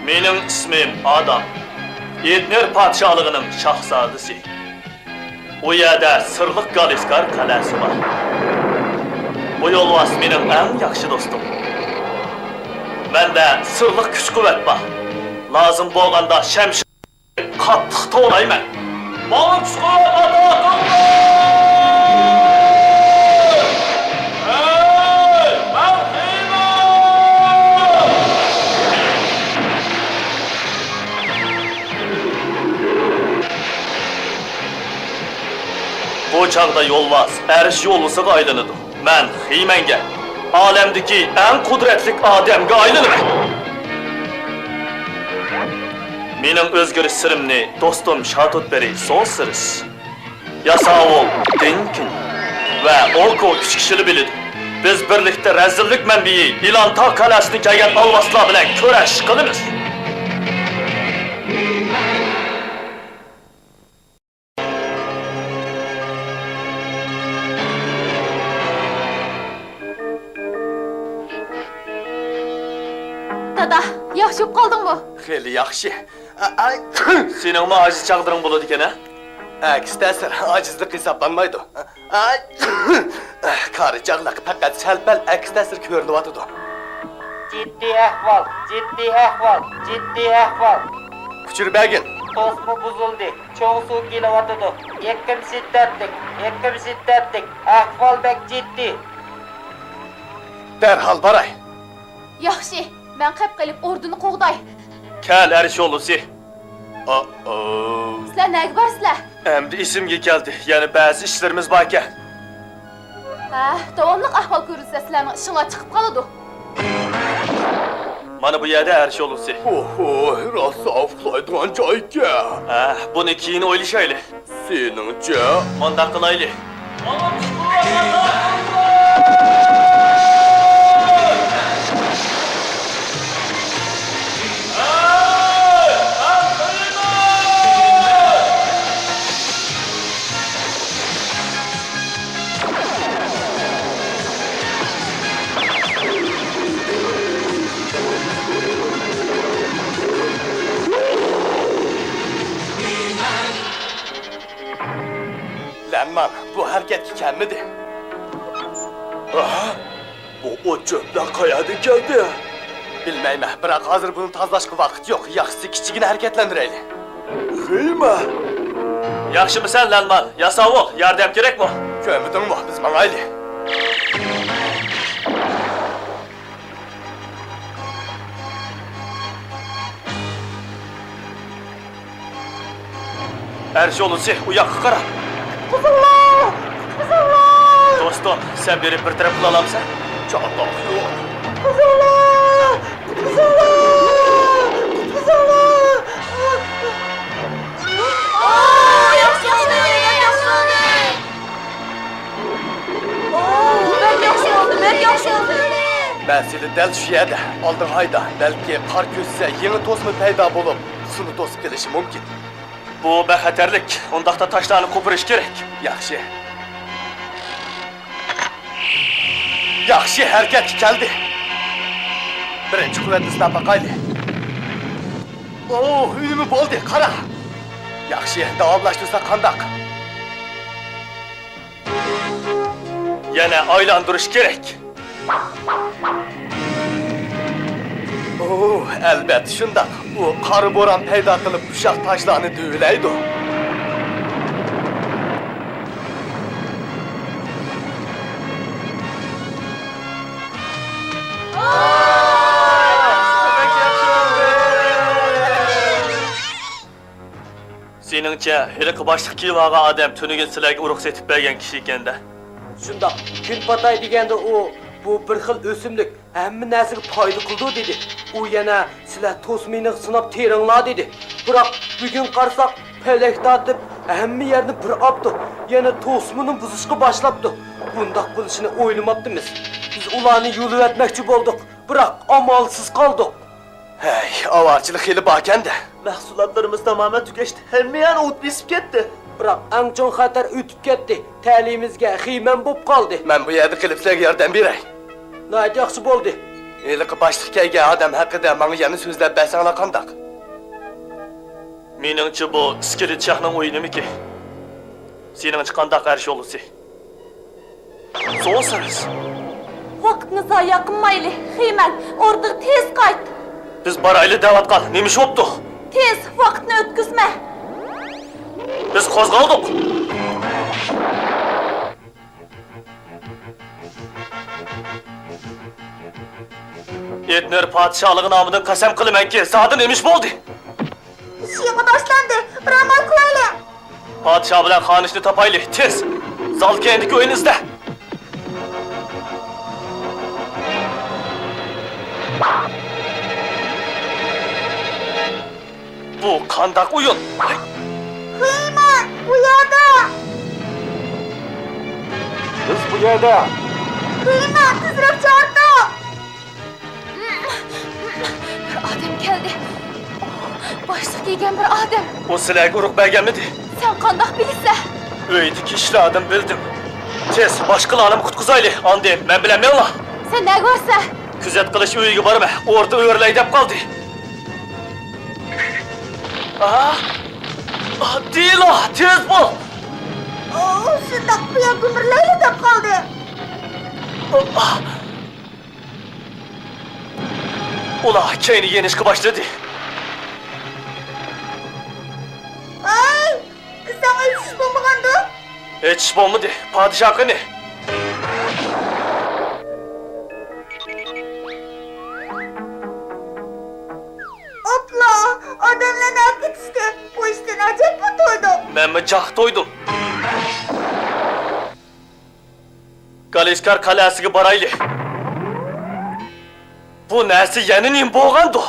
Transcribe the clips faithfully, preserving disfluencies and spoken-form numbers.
مېنىڭ ئىسمىم ئادام. ئېدنېر پادىشاھلىقىنىڭ شاھزادىسى. ئۇ يەردە سىرلىق گالىسكار قەلئەسى بار. بۇ يولۋاس مېنىڭ ئەڭ ياخشى دوستۇم. مەندە سىرلىق كۈچ-قۇۋۋەت بار. لازىم بولغاندا شەمشىر قاتتىق توۋلايمەن. ماڭا كۈچ-قۇۋۋەت ئاتا قىلغىن! ھەي، مەن خېمەن! بۇ چاغدا يولۋاس ئەرش يولۋىسىغا ئايلىنىدۇ. مەن خېمەنگە، ئالەمدىكى ئەڭ قۇدرەتلىك ئادەمگە ئايلىنىمەن. مېنىڭ ئۆزگىرىش سىرىمنى دوستۇم شاتۇتبېرى سون سىرىس، ياساۋۇل دېنكىن ۋە ئوكو كۈچ كىشىلى بىلىدۇ. بىز بىرلىكتە رەزىللىك مەنبىيى ئىلانتا قەلئەسىدىن كەلگەن ئالۋاستىلار بىلەن كۈرەش قىلىمىز. دادا، ياخشى بولۇپ قالدىڭمۇ؟ خېلى ياخشى. ئا-، ئاي. سېنىڭمۇ ئاجىز چاغلىرىڭ بولىدىكەن-ھە؟ ئەكس تەسىر ئاجىزلىق ھېسابلانمايدۇ. ئاي. كارى چاغلىق پەقەت سەل-پەل ئەكس تەسىر كۆرۈلۈۋاتىدۇ. جىددىي ئەھۋال، جىددىي ئەھۋال، جىددىي ئەھۋال. ئۇچۇر بەرگىن. توسما بۇزۇلدى. چوڭ سۇ كېلىۋاتىدۇ. ئېقىم شىددەتلىك، ئېقىم شىددەتلىك. ئەھۋال بەك جىددىي. دەرھال باراي. ياخشى، مەن قېپ قېلىپ ئوردىنى قوغداي. كەل، ئەرش يولۋىسى. ئا-ئا. سىلەر نەگە بارىسىلەر؟ ئەمدى ئېسىمگە كەلدى، يەنە بەزى ئىشلىرىمىز باركەن. ھە، داۋاملىق ئەھۋال كۆرۈلسە، سىلەرنىڭ ئىشىڭلار چىقىپ قالىدۇ. مانا بۇ يەردە ئەرش يولۋىسى. ئوھو، راست ئۇخلايدىغان جايكەن. ھە، بۇنى كېيىن ئويلىشايلى. سېنىڭچە؟ مۇنداق قىلايلى. لەنمان بۇ ھەرىكەتكە كەلمىدى. ھە؟ بۇ ئوت-چۆپلەر قەيەردىن كەلدى؟ بىلمەيمەن، بىراق ھازىر بۇنى تازىلاشقا ۋاقىت يوق. ياخشىسى كىچىككىنە ھەرىكەتلەندۈرەيلى. خېمەن! ياخشىمۇسەن، لەنمان؟ ياساۋۇل، ياردەم كېرەكمۇ؟ كۆرمىدىڭمۇ؟ بىز ماڭايلى. ئەرش يولۋىسى، ئۇ ياققا قارا. قۇتقۇزۇڭلار! قۇتقۇزۇڭلار! دوستۇم، سەن بېرىپ بىر تەرەپ قىلالامسەن؟ چاتاق يوق. قۇتقۇزۇڭلار! قۇتقۇزۇڭلار! قۇتقۇزۇڭلار! ئاھ! ئاھ! ياخشى بولدى! ياخشى بولدى! ئوو، بەك ياخشى بولدى، بەك ياخشى بولدى! مەسىلە دەل شۇ يەردە. ئالدىڭغا ھايدا، بەلكى قار كۆسسە، يېڭى توسما پەيدا بولۇپ، سۇنى توسۇپ كېلىشى مۇمكىن. بۇ بەك خەتەرلىك. ئۇنداقتا تاشلارنى قوپۇرۇش كېرەك. ياخشى. ياخشى، ھەرىكەتكە كەلدى. بىرىنچى قۇۋۋەتنى سىناپ باقايلى. ئوو، ئۈنۈمى بولدى، قارا. ياخشى، داۋاملاشتۇرساق قانداق؟ يەنە ئايلاندۇرۇش كېرەك. ئوو، ئەلۋەتتە شۇنداق. ئۇ قارا بوران پەيدا قىلىپ، ئۇششاق تاشلارنى دۆۋىلەيدۇ. سېنىڭچە، ھېلىقى باشلىق كىيىپ ئالغان ئادەم تۈنۈگۈن سىلەرگە ئۇرۇق سېتىپ بەرگەن كىشى ئىكەن-دە. شۇنداق، كۈن پاتاي دېگەندە ئۇ، بۇ بىر خىل ئۆسۈملۈك، ھەممە نەرسىگە پايدا قىلىدۇ دېدى. ئۇ يەنە، سىلەر توسمىنى سىناپ تېرىڭلار دېدى. بىراق، بۈگۈن قارىساق، پەلەك تارتىپ، ھەممە يەرنى بىر ئاپتۇ. يەنە توسمىنى بۇزۇشقا باشلاپتۇ. بۇنداق بولۇشىنى ئويلىماپتىمىز. بىز ئۇلارنى يوللىۋەتمەكچى بولدۇق. بىراق، ئامالسىز قالدۇق. ھەي، ئاۋارىچىلىك خېلى باركەن-دە. مەھسۇلاتلىرىمىز تامامەن تۈگەشتى. ھەممە يەرنى ئوت بېسىپ كەتتى. بىراق، ئەڭ چوڭ خەتەر ئۆتۈپ كەتتى. تەلىيىمىزگە خېمەن بولۇپ قالدى. مەن بۇ يەردە قېلىپ سىلەرگە ياردەم بېرەي. ناھايىتى ياخشى بولدى. ھېلىقى باشلىققا كەلگەن ئادەم ھەققىدە ماڭا يەنە سۆزلەپ بەرسەڭلار قانداق؟ مېنىڭچە، بۇ ئىسكىلىت شاھنىڭ ئويۇنىمىكى؟ سېنىڭچە قانداق، ئەرش ئۇلۇسى؟ سوسىرس! ۋاقىتنى زايە قىلمايلى، خېمەن، ئوردىغا تېز قايت! بىز بارايلى دەۋاتقان، نېمە ئىش بوپتۇ؟ تېز، ۋاقىتنى ئۆتكۈزمە! بىز قوزغالدۇق! ئېتنېر پادىشاھلىقى نامىدىن قەسەم قىلىمەنكى، زادى نېمە ئىش بولدى؟ ئىش يېڭى باشلاندى، بىر ئامال قىلايلى. پادىشاھ بىلەن خانىشنى تاپايلى، تېز! زال كەينىدىكى ئۆينى ئىزدە! بۇ قانداق ئويۇن؟ خېمەن، بۇ يەردە! بىز بۇ يەردە! خېمەن، تېزرەك چاقىرتىڭ! بىر ئادەم كەلدى. باشلىق كىيگەن بىر ئادەم. ئۇ سىلەرگە ئۇرۇق بەرگەنمىدى؟ سەن قانداق بىلىسەن؟ ئۆيدىكى ئىشلاردىن بىلدىم. تېز، باشقىلارنىمۇ قۇتقۇزايلى، ئاندىن مەن بىلەن مېڭىڭلار. سەن نەگە بارىسەن؟ كۆزەت قىلىش ئۆيىگە بارىمەن، ئوردا ئۆرلەي دەپ قالدى. ئا! ئا، دىلا، تېز بول! ئۇ شۇنداق بۇيا گۈمۈرلەيلى دەپ قالدى. ئا! ئۇلار كەينى يېنىشقا باشلىدى. ئاي! ساڭا ئېچىش بولمىغاندۇ؟ ئېچىش بولمىدى، پادىشاھ قېنى؟ ئوپلا! ئادەملەر نەگە كېتىشتى؟ بۇ ئىشتىن ئەجەب بۇ تويدۇم. مەنمۇ جاق تويدۇم. گالىسكار قەلئەسىگە بارايلى. بۇ نەرسە يەنە نېمە بولغاندۇ؟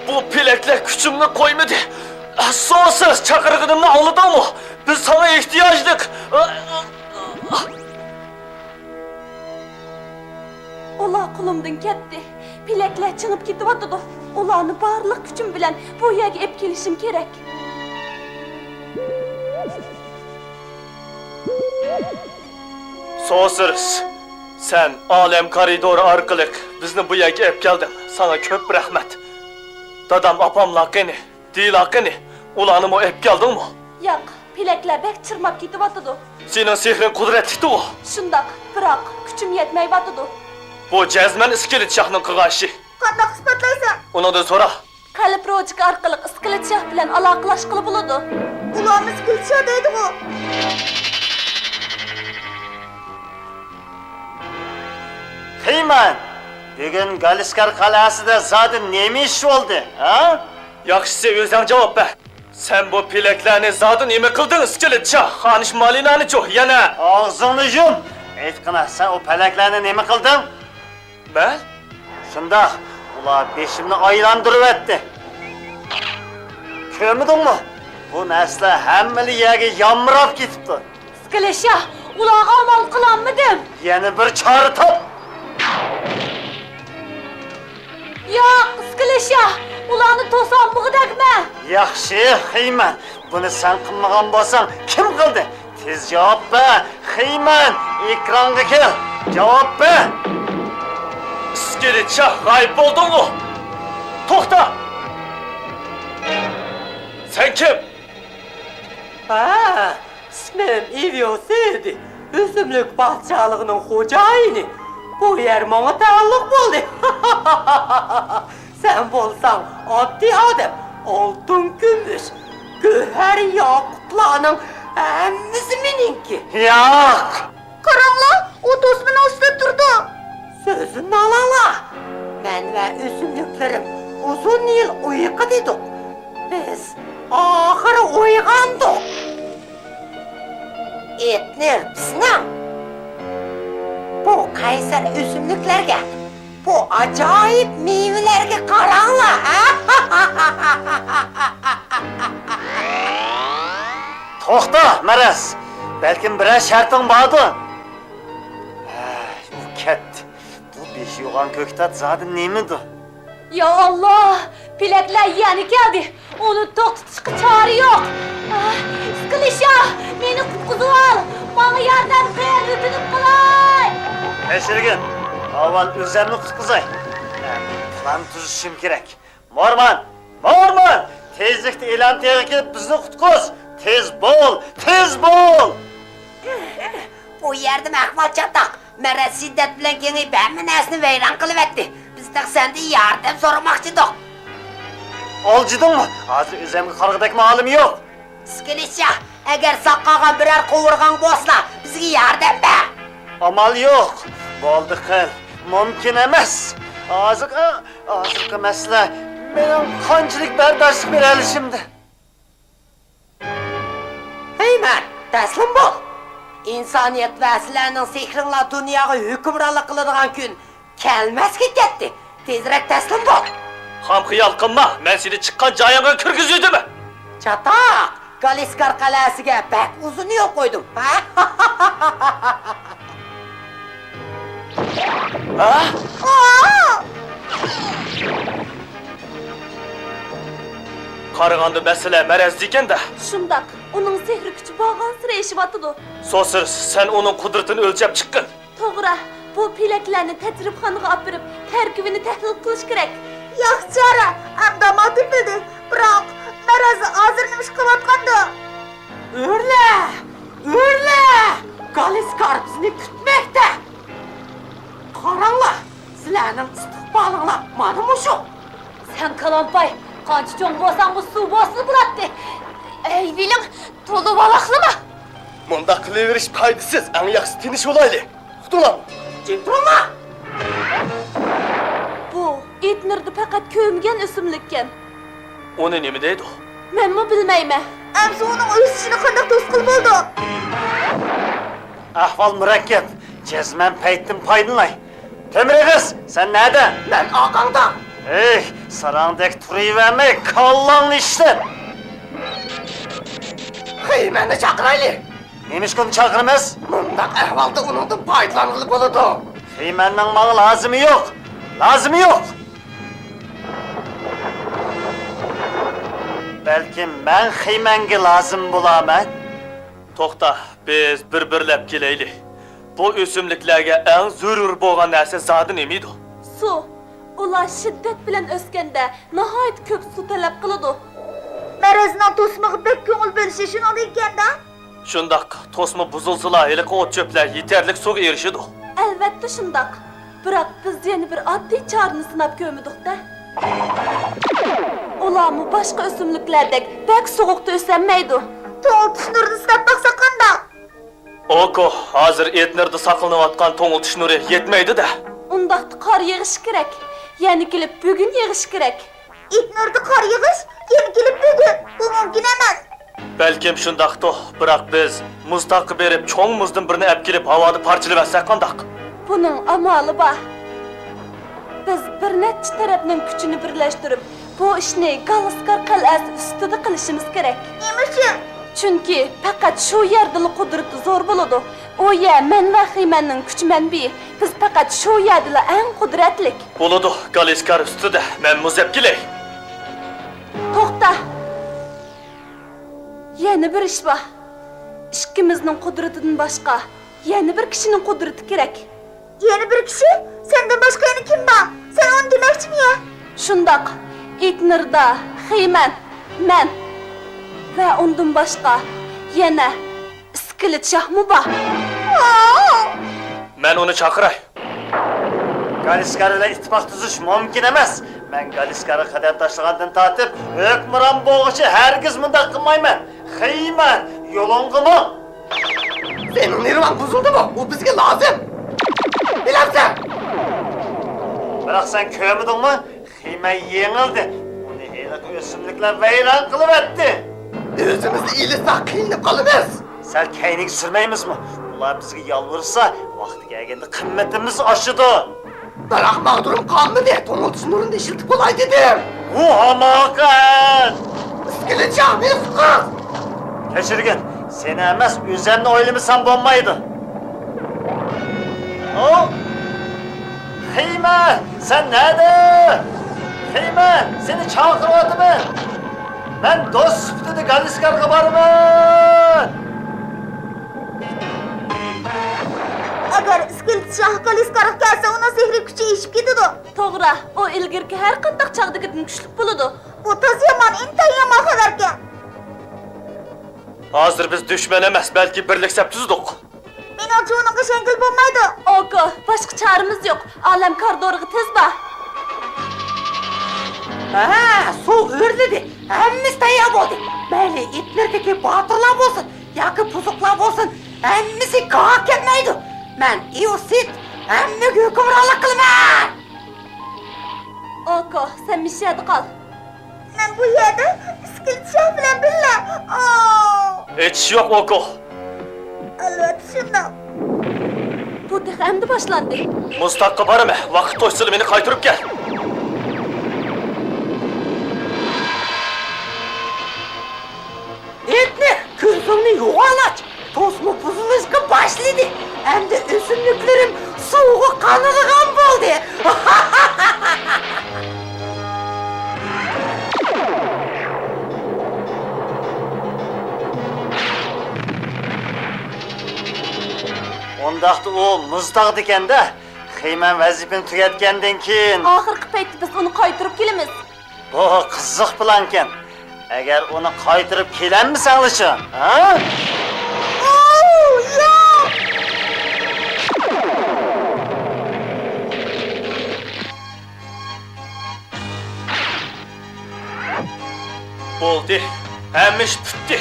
بۇ پېلەكلەر كۈچۈمنى قويمىدى. سوسىرس، چاقىرغىنىمنى ئاڭلىدىڭمۇ؟ بىز ساڭا ئېھتىياجلىق. ئۇلار قولۇمدىن كەتتى. پېلەكلەر چىڭىپ كېتىۋاتىدۇ. ئۇلارنى بارلىق كۈچۈم بىلەن بۇ يەرگە ئېلىپ كېلىشىم كېرەك. سوسىرس، سەن ئالەم كارىدورى ئارقىلىق بىزنى بۇ يەرگە ئېلىپ كەلدىڭ. ساڭا كۆپ رەھمەت. دادام، ئاپاملار قېنى؟ دىلا قېنى؟ ئۇلارنىمۇ ئېلىپ كەلدىڭمۇ؟ ياق، پېلەكلەر بەك چىرماپ كېتىۋاتىدۇ. سېنىڭ سېھرىڭ قۇدرەتلىكتىغۇ؟ شۇنداق، بىراق كۈچۈم يەتمەيۋاتىدۇ. بۇ جەزمەن ئىسكىلىت شاھنىڭ قىلغان ئىشى. قانداق ئىسپاتلايسەن؟ ئۇنىڭدىن سورا. قەلب روچكا ئارقىلىق ئىسكىلىت شاھ بىلەن ئالاقىلاشقىلى بولىدۇ. ئۇلارمۇ ئىسكىلىت شاھ دەيدىغۇ؟ خېمەن، بۈگۈن گالىسكار قەلئەسىدە زادى نېمە ئىش بولدى، ھە؟ ياخشىسى ئۆزۈڭ جاۋاب بەر. سەن بۇ پېلەكلەرنى زادى نېمە قىلدىڭ، ئىسكىلىت شاھ؟ خانىش مالىنانىچۇ يەنە؟ ئاغزىڭنى يۇم! ئېيتقىنا، سەن ئۇ پەلەكلەرنى نېمە قىلدىڭ؟ مەن؟ شۇنداق، ئۇلار بېشىمنى ئايلاندۇرۇۋەتتى. كۆرمىدىڭمۇ؟ بۇ نەرسىلەر ھەممىلا يەرگە يامراپ كېتىپتۇ. ئىسكىلىت شاھ، ئۇلارغا ئامال قىلالمىدىم. يەنە بىر چارە تاپ. ياق، ئىسكىلىت شاھ، ئۇلارنى توسالمىغۇدەكمەن. ياخشى، خېمەن، بۇنى سەن قىلمىغان بولساڭ، كىم قىلدى؟ تېز جاۋاب بەر، خېمەن، ئېكرانغا كەل، جاۋاب بەر. ئىسكىلىت شاھ، غايىب بولدۇڭمۇ؟ توختا! سەن كىم؟ ھە، ئىسمىم ئىۋيوسىدى، ئۆسۈملۈك پادىشاھلىقىنىڭ خوجايىنى. بۇ يەر ماڭا تەئەللۇق بولدى. سەن بولساڭ ئاددىي ئادەم، ئالتۇن، كۈمۈش، گۆھەر، ياقۇتلارنىڭ ھەممىسى مېنىڭكى. ياق! قاراڭلار، ئۇ توسمىنىڭ ئۈستىدە تۇرىدۇ. سۆزۈمنى ئاڭلاڭلار. مەن ۋە ئۆسۈملۈكلىرىم ئۇزۇن يىل ئۇيقۇدا ئىدۇق. بىز ئاخىرى ئويغاندۇق. ئېتنېر بىزنىڭ. بۇ قەيسەر ئۆسۈملۈكلەرگە، بۇ ئاجايىپ مېۋىلەرگە قاراڭلار، ھە؟ توختا، مەرەز! بەلكىم بىرەر شەرتىڭ باردۇ؟ ھەي، ئۇ كەتتى. بۇ بېشى يوغان كۆكتات زادى نېمىدۇ؟ يا ئاللا! پېلەكلەر يەنە كەلدى. ئۇنى توختىتىشقا چارە يوق. ئىسكىلىت شاھ، مېنى قۇتقۇزۇۋال! ماڭا ياردەم قىل، ئۆتۈنىمەن! ياشىرگىن، ئاۋۋال ئۆزۈمنى قۇتقۇزاي. مەن پىلان تۈزۈشۈم كېرەك. مورمان! مورمان! تېزلىكتە ئېلان تېغىغا كېلىپ بىزنى قۇتقۇز! تېز بول! تېز بول! بۇ يەردىمۇ ئەھۋال چاتاق. مەرەز شىددەت بىلەن كېڭىيىپ ھەممە نەرسىنى ۋەيران قىلىۋەتتى. بىز تېخى سەندىن ياردەم سورىماقچى ئىدۇق. ئالجىدىڭمۇ؟ ھازىر ئۆزۈمگە قارىغۇدەكمۇ ھالىم يوق. ئىسكىلىتشا، ئەگەر ساق قالغان بىرەر قوۋۇرغاڭ بولسىلا، بىزگە ياردەم بەر. ئامال يوق. بولدى قىل. مۇمكىن ئەمەس. ھازىرقى، ھازىرقى مەسىلە مېنىڭ قانچىلىك بەرداشلىق بېرەلىشىمدە. ھەي مەن، تەسلىم بول! ئىنسانىيەت ۋە سىلەرنىڭ سېھرىڭلار دۇنياغا ھۆكۈمرانلىق قىلىدىغان كۈن كەلمەسكە كەتتى. تېزرەك تەسلىم بول! خام خىيال قىلما، مەن سېنى چىققان جايىڭغا كىرگۈزۈۋىدىمەن. چاتاق! گالىسكار قەلئەسىگە بەك ئۇزۇن يول قويدۇم. ھە؟ ھە؟ قارىغاندا مەسىلە مەرەزدىكەن-دە. شۇنداق، ئۇنىڭ سېھرىي كۈچى بارغانسېرى ئېشىۋاتىدۇ. سوسىرس، سەن ئۇنىڭ قۇدرىتىنى ئۆلچەپ چىققىن. توغرا، بۇ پېلەكلەرنى تەجرىبىخانىغا ئاپىرىپ، تەركىبىنى تەھلىل قىلىش كېرەك. ياخشى چارە، ئەمدى ئامال تېپىلدى. بىراق، مەرەز ھازىر نېمە ئىش قىلىۋاتقاندۇ؟ ئۆرلە! ئۆرلە! گالىسكار بىزنى كۈتمەكتە! قاراڭلار، سىلەرنىڭ ئىستىقبالىڭلار مانا مۇشۇ! سەن كالامپاي، قانچە چوڭ بولساڭمۇ سۇ بولسىلا بولاتتى. ئەي، بىلىڭ، تولا ۋالاقلىما! مۇنداق قىلىۋېرىش پايدىسىز، ئەڭ ياخشىسى تىنچ بولايلى. تۇتۇڭلار! جىم تۇرۇڭلار! بۇ ئېتنېردا پەقەت كۆرمىگەن ئۆسۈملۈككەن. ئۇنى نېمە دەيدۇ؟ مەنمۇ بىلمەيمەن. ئەمسە ئۇنىڭ ئۆسۈشىنى قانداق توسقىلى بولىدۇ؟ ئەھۋال مۇرەككەپ. جەزمەن پەيتتىن پايدىلىناي. تۆمۈر ئېغىز، سەن نەدە؟ مەن ئارقاڭدا. ھېي، ساراڭدەك تۇرۇۋەرمەي، كاللاڭنى ئىشلەت. خېيمەننى چاقىرايلى. نېمىشقا ئۇنى چاقىرىمىز؟ مۇنداق ئەھۋالدا ئۇنىڭدىن پايدىلانغىلى بولىدۇ. خېيمەننىڭ ماڭا لازىمى يوق. لازىمى يوق. بەلكىم مەن خېيمەنگە لازىم بولارمەن. توختا، بىز بىر-بىرلەپ كېلەيلى. بۇ ئۆسۈملۈكلەرگە ئەڭ زۆرۈر بولغان نەرسە زادى نېمىدۇ؟ سۇ. ئۇلار شىددەت بىلەن ئۆسكەندە ناھايىتى كۆپ سۇ تەلەپ قىلىدۇ. مەرەزنىڭ توسمىغا بەك كۆڭۈل بۆلۈشى شۇنىڭدىن ئىكەن-دە. شۇنداق، توسما بۇزۇلسىلا، ھېلىقى ئوت-چۆپلەر يېتەرلىك سۇغا ئېرىشىدۇ. ئەلۋەتتە شۇنداق. بىراق بىز يەنە بىر ئاددىي چارىنى سىناپ كۆرمىدۇق-دە. ئۇلارمۇ باشقا ئۆسۈملۈكلەردەك بەك سوغۇقتا ئۆسەلمەيدۇ. توڭلىتىش نۇرىنى سىناپ باقساق قانداق؟ ئوكو، ھازىر ئېتنېردا ساقلىنىۋاتقان توڭلىتىش نۇرى يەتمەيدۇ-دە. ئۇنداقتا قار يېغىشى كېرەك. يەنە كېلىپ بۈگۈن يېغىشى كېرەك. ئېتنېردا قار يېغىش يەنە كېلىپ بۈگۈن. بۇ مۇمكىن ئەمەس. بەلكىم شۇنداقتۇ، بىراق بىز مۇز تاغقا بېرىپ، چوڭ مۇزدىن بىرنى ئەپ كېلىپ، ھاۋادا پارچىلىۋەتسەك قانداق؟ بۇنىڭ ئامالى بار. بىز بىر نەچچە تەرەپنىڭ كۈچىنى بىرلەشتۈرۈپ، بۇ ئىشنى گالىسكار قەلئەسى ئۈستىدە قىلىشىمىز كېرەك. نېمە ئۈچۈن؟ چۈنكى پەقەت شۇ يەردىلا قۇدرىتى زور بولىدۇ. ئۇ يەر مەن ۋە خېيمەننىڭ كۈچ مەنبىيى. بىز پەقەت شۇ يەردىلا ئەڭ قۇدرەتلىك. بولىدۇ، گالىسكار ئۈستىدە، مەن مۇز ئەپ كېلەي. توختا! يەنە بىر ئىش بار. ئىككىمىزنىڭ قۇدرىتىدىن باشقا يەنە بىر كىشىنىڭ قۇدرىتى كېرەك. يەنە بىر كىشى؟ سەندىن باشقا يەنە كىم بار؟ سەن ئۇنى دېمەكچىمۇ يا؟ شۇنداق. ئېتنېردا، خېيمەن، مەن ۋە ئۇندىن باشقا يەنە ئىسكىلىت شاھمۇ بار. مەن ئۇنى چاقىراي. گالىسكار بىلەن ئىتتىپاق تۈزۈش مۇمكىن ئەمەس. مەن گالىسكارغا قەدەم تاشلىغاندىن تارتىپ، ھۆكۈمران بولغۇچە ھەرگىز مۇنداق قىلمايمەن. خېيمەن، يولۇڭغا ماڭ! سېنىڭ نېرۋاڭ بۇزۇلدىمۇ؟ ئۇ بىزگە لازىم. بىلەمسەن؟ بىراق سەن كۆرمىدىڭمۇ؟ خېيمەن يېڭىلدى. ئۇنى ھېلىقى ئۆسۈملۈكلەر ۋەيران قىلىۋەتتى. ئۆزىمىزنى ئېلىشساق قىينىلىپ قالىمىز. سەل كەينىگە سۈرمەيمىزمۇ؟ ئۇلار بىزگە يالۋۇرسا، ۋاقتى كەلگەندە قىممىتىمىز ئاشىدۇ. بىراق ماغدۇرۇم قالمىدى. توڭلىتىش نۇرىنى ئىشلىتىپ بولاي دېدىم. بۇ ھاماقەت! ئىسكىلىت شاھ، مېنى قۇتقۇز! كەچۈرگىن، سېنى ئەمەس، ئۆزۈمنى ئويلىمىسام بولمايدۇ. ئو! خېيمەن، سەن نەدە؟ خېيمەن، سېنى چاقىرىۋاتىمەن. مەن دوست سۈپىتىدە گالىسكارغا بارىمەن. ئەگەر ئىسكىلىت شاھ كالىسكارغا كەلسە، ئۇنىڭ سېھرىي كۈچى ئېشىپ كېتىدۇ. توغرا، ئۇ ئىلگىرىكى ھەر قانداق چاغدىكىدىن كۈچلۈك بولىدۇ. بۇ تازا يامان، ئىنتايىن يامان خەۋەركەن. ھازىر بىز دۈشمەن ئەمەس، بەلكى بىرلىك سەپ تۈزدۇق. مېنىڭچە ئۇنىڭغا ئىشەنگىلى بولمايدۇ. ئوكو، باشقا چارىمىز يوق. ئالەم كارىدورىغا تېز بار. ھە، سۇ ئۆرلىدى. ھەممىسى تەييار بولدى. مەيلى ئىتنېردىكى باتۇرلار بولسۇن ياكى بۇزۇقلار بولسۇن، ھەممىسى گاڭا كەتمەيدۇ. مەن ئىۋسىت، ھەممىگە ھۆكۈمرانلىق قىلىمەن. ئوكو، سەن مىشەدە قال. مەن بۇ يەردە ئىسكىلىت شاھ بىلەن بىللە. ئاۋۇ! ئېچىش يوق، ئوكو. ئەلۋەتتە شۇنداق. بۇ تېخى ئەمدى باشلاندى. مۇز تاغقا بارىمەن، ۋاقىت توشسىلا مېنى قايتۇرۇپ كەل. ئېتنېر، كۆزۈڭنى يوغان ئاچ! توسما بۇزۇلۇشقا باشلىدى. ئەمدى ئۆسۈملۈكلىرىم سۇغا قانىدىغان بولدى. ئۇنداقتا ئۇ مۇز تاغدىكەن-دە. خېيمەن ۋەزىپىنى تۈگەتكەندىن كېيىن. ئاخىرقى پەيتتە بىز ئۇنى قايتۇرۇپ كېلىمىز. بۇ قىزىق پىلانكەن. ئەگەر ئۇنى قايتۇرۇپ كېلەلمىسەڭلىچۇ، ھە؟ ئوو، ياق! بولدى، ھەممە ئىش پۈتتى.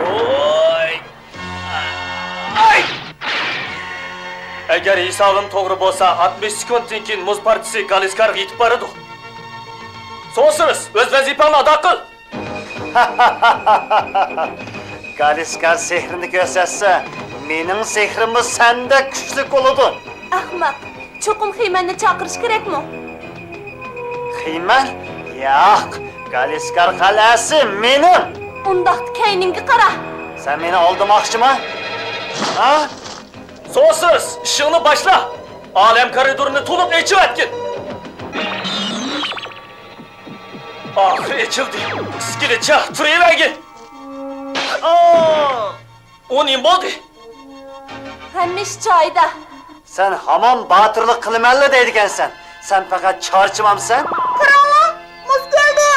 ۋوي! ئاي! ئەگەر ھېسابىم توغرا بولسا، ئاتمىش سېكۇنتتىن كېيىن مۇز پارچىسى گالىسكارغا يېتىپ بارىدۇ. سوسىرس، ئۆز ۋەزىپەڭنى ئادا قىل! گالىسكار سېھرىنى كۆرسەتسە، مېنىڭ سېھرىممۇ سەندەك كۈچلۈك بولىدۇ. ئەخمەق! چوقۇم خېيمەننى چاقىرىش كېرەكمۇ؟ خېيمەن؟ ياق، گالىسكار قەلئەسى مېنىڭ! ئۇنداقتا كەينىڭگە قارا! سەن مېنى ئالدىماقچىما؟ ھە؟ سوسىرس، ئىشىڭنى باشلا! ئالەم كارىدورىنى تولۇق ئېچىۋەتكىن! ئاخىرى ئېچىلدى! ئىسكىلىت شاھ، تۇرۇۋەرگىن! ئا! ئۇ نېمە بولدى؟ ھەممە ئىش جايىدا. سەن ھامان باتۇرلۇق قىلىمەنلا دەيدىكەنسەن. سەن پەقەت چارچىمامسەن؟ قاراڭلار، مۇز كەلدى.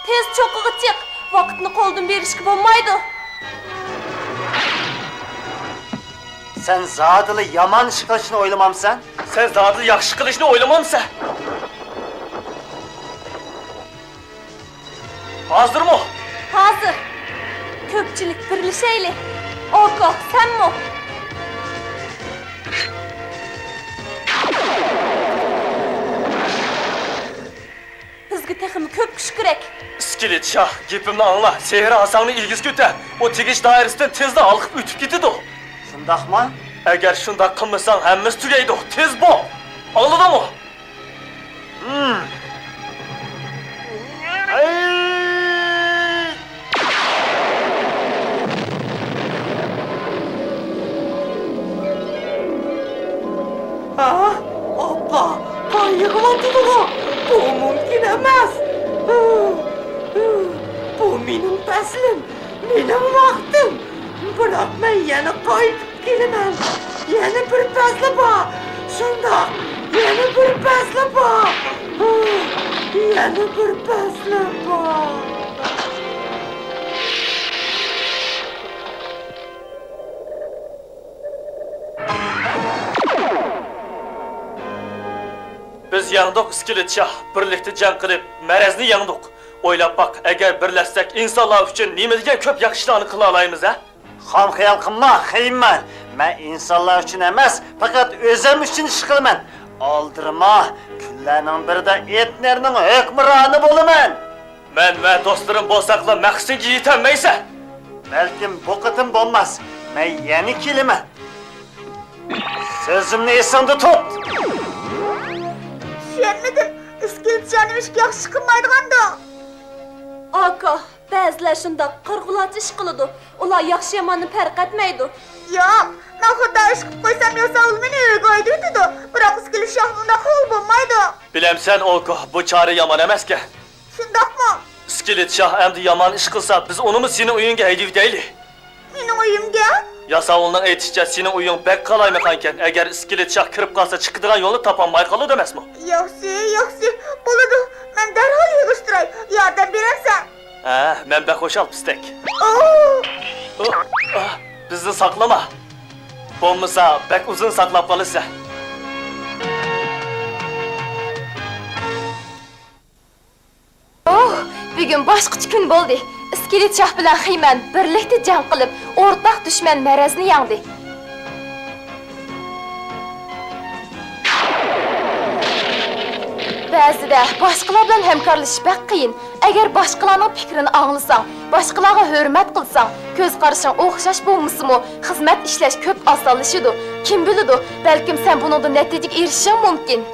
تېز چوققىغا چىق، ۋاقىتنى قولدىن بېرىشكە بولمايدۇ. سەن زادىلا يامان ئىش قىلىشنى ئويلىمامسەن؟ سەن زادىلا ياخشى ئىش قىلىشنى ئويلىمامسەن؟ ھازىرمۇ؟ ھازىر. كۆپچىلىك بىرلىشەيلى. ئوكو، سەنمۇ؟ بىزگە تېخىمۇ كۆپ كۈچ كېرەك. ئىسكىلىت شاھ، گېپىمنى ئاڭلا. سېھىر ھاساڭنى ئېگىز كۆتەر. ئۇ تېگىش دائىرىسىدىن تېزلا ھالقىپ ئۆتۈپ كېتىدۇ. شۇنداقمۇ؟ ئەگەر شۇنداق قىلمىساڭ، ھەممىسى تۈگەيدۇ. تېز بول! ئاڭلىدىڭمۇ؟ ھە؟ ئاپا، قان يىغىۋاتىدىغۇ؟ بۇ مۇمكىن ئەمەس. بۇ مېنىڭ پەسلىم، مېنىڭ ۋاقتىم. بىراق مەن يەنە قايتىپ كېلىمەن. يەنە بىر پەسلى بار. شۇنداق، يەنە بىر پەسلى بار. يەنە بىر پەسلى بار. بىز يەڭدۇق، ئىسكىلىت شاھ. بىرلىكتە جەڭ قىلىپ، مەرەزنى يەڭدۇق. ئويلاپ باق، ئەگەر بىرلەشسەك، ئىنسانلار ئۈچۈن نېمە دېگەن كۆپ ياخشى ئىشلارنى قىلالايمىز، ھە؟ خام خىيال قىلما، خېيمەن. مەن ئىنسانلار ئۈچۈن ئەمەس، پەقەت ئۆزۈم ئۈچۈن ئىش قىلىمەن. ئالدىرىما، كۈنلەرنىڭ بىرىدە ئېتنېرنىڭ ھۆكۈمرانى بولىمەن. مەن ۋە دوستلىرىم بولساقلا مەقسىتىڭگە يېتەلمەيسەن. بەلكىم بۇ قېتىم بولماس. مەن يەنە كېلىمەن. سۆزۈمنى ئېسىڭدە تۇت! چۈشەنمىدىم. ئىسكىلىت شاھ نېمىشقا ياخشى ئىش قىلمايدىغاندۇ؟ ئاكا، بەزىلەر شۇنداق قارىغۇلارچە ئىش قىلىدۇ. ئۇلار ياخشى-ياماننى پەرق ئەتمەيدۇ. ياق، مەن خاتا ئىش قىلىپ قويسام، ياساۋۇل مېنى ئۆيگە ھەيدىۋېتىدۇ. بىراق ئىسكىلىت شاھ ئۇنداق قىلغىلى بولمايدۇ. بىلەمسەن، ئوكو، بۇ چارە يامان ئەمەسكەن. شۇنداقمۇ؟ ئىسكىلىت شاھ ئەمدى يامان ئىش قىلسا، بىز ئۇنىمۇ سېنىڭ ئۆيۈڭگە ھەيدىۋېتەيلى. مېنىڭ ئۆيۈمگە؟ ياساۋۇلنىڭ ئېيتىشىچە، سېنىڭ ئۆيۈڭ بەك قالايمىقانكەن. ئەگەر ئىسكىلىت شاھ كىرىپ قالسا، چىقىدىغان يولنى تاپالماي قالىدۇ ئەمەسمۇ؟ ياخشى، ياخشى. بولىدۇ. مەن دەرھال يىغىشتۇراي. ياردەم بېرەمسەن؟ ھە، مەن بەك خۇشال، پىستەك. ئوو! ئا، ئا، بىزنى ساقلىما. بولمىسا، بەك ئۇزۇن ساقلاپ قالىسەن. ئوھ، بۈگۈن باشقىچە كۈن بولدى. ئىسكىلىت شاھ بىلەن خىمەن بىرلىكتە جەڭ قىلىپ، ئورتاق دۈشمەن مەرەزنى يەڭدى. بەزىدە باشقىلار بىلەن ھەمكارلىشىش بەك قىيىن. ئەگەر باشقىلارنىڭ پىكرىنى ئاڭلىساڭ، باشقىلارغا ھۆرمەت قىلساڭ، كۆز قارىشىڭ ئوخشاش بولمىسىمۇ، خىزمەت ئىشلەش كۆپ ئاسانلىشىدۇ. كىم بىلىدۇ، بەلكىم سەن بۇنىڭدىن نەتىجىگە ئېرىشىشىڭ مۇمكىن.